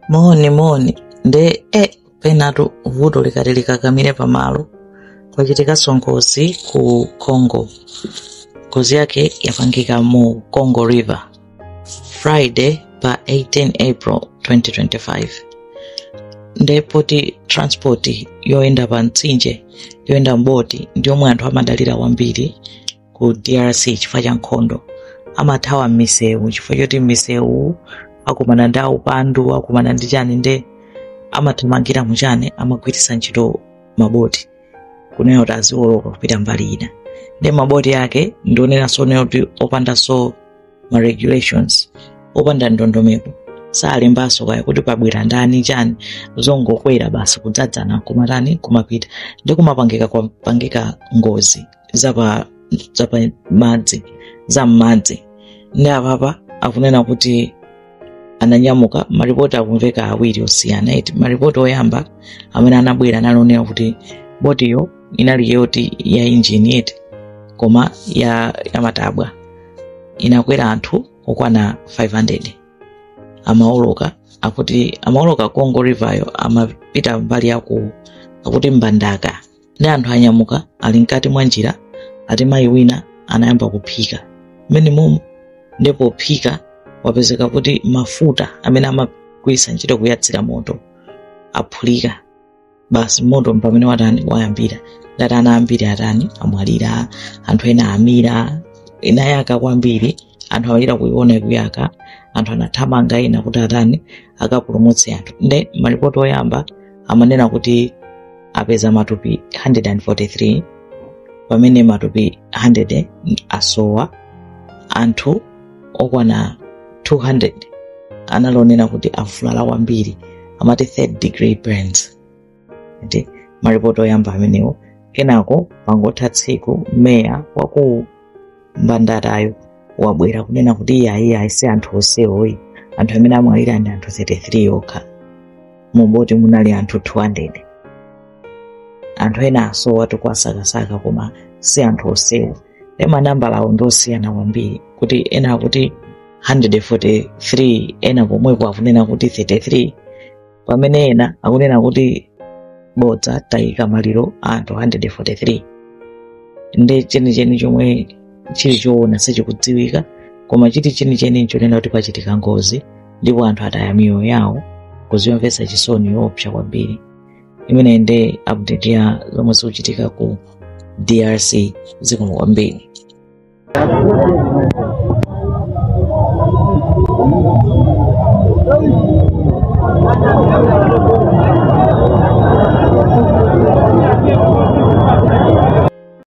Moni moni nde penatu vuto likati likakamire pamalo. Kwachitikanso ngozi ku Congo. Ngozi yake yapangika mu Congo River Friday pa 18 April 2025. Nde poti transport yoyenda pa mtsinje, yoyenda mboti, ndiyomwe anthu amadalira kwambiri ku DRC chifukwa cha nkhondo. Amathawa m'misewu chifukwa choti m'misewu akumana ndi aupandu, akumana ndi chani, nde amathamangira muchani, amagwiritsa ntchito maboti kunena kuti aziwoloka kupita mbali ina. Nde maboti ake ndioneranso onena kuti opandanso ma regulations, opanda ndondomeko, salembanso kaya kuti pabwera ndani chani, zongokwera basi kudzadzana kumatani kumapita, ndi kumapangika kwapangika ngozi zapa madzi, za m'madzi. Ndi apapa akunena kuti ananyamuka, maripoti akumveka awiri osiyana eti. Maripoti oyamba amene anabwera analonera kuti botiyo inali yoti ya injini eti, koma ya matabwa, inakwera anthu okwana 500. Amaoloka, akuti amaoloka Congo River, amapita mbali yaku akuti Mbandaka. Ndi anthu anyamuka ali mkati mwa njira, ati mayi wina anayamba kuphika mmene momo, ndipo phika wapezeka kuti mafuta amene amagwiritsa ntchito kuyatsira moto aphulika. Basi moto pamene watani wayambira, ndati ana ambiri atani amwalira, anthu ena amira. Inayaka kwambiri, anthu amachita kuiona ikuyaka, anthu anathamanga ena kuti atani akapulumutse anthu. Nde malipoti oyamba amanena kuti apeza matupi 143, pamene matupi 100 asowa. Anthu okwana 200 analonena kuti avulala kwambiri, amati third degree burns. Ndi malipoti oyamba amenewo. Kenako pangotha tsiku, meya waku Mbandakayo wabwera kunena kuti iyayi, si anthu onsewo, anthu amene amwalira ndi anthu 33 okha, muboti munali anthu 200. Anthu ena asowa, tikuwasakasaka, koma si anthu onsewo. Ndi manambala awo ndi osiyana kwambiri, kuti ena akuti 143, ena pomwepo akunena kuti 33, pamene ena akunena kuti bodza, tayika maliro a anthu 143. Ndi chenicheni chomwe chili choona sichikudziwika, koma chili chenicheni nchonena kuti pachitika ngozi ndipo anthu ataya miyoyo yawo. Ngozi yomvetsa chisoni, yoopsa kwambiri. Imene ndi update ya zomwe zikuchitika ku DRC. Zikomo kwambiri.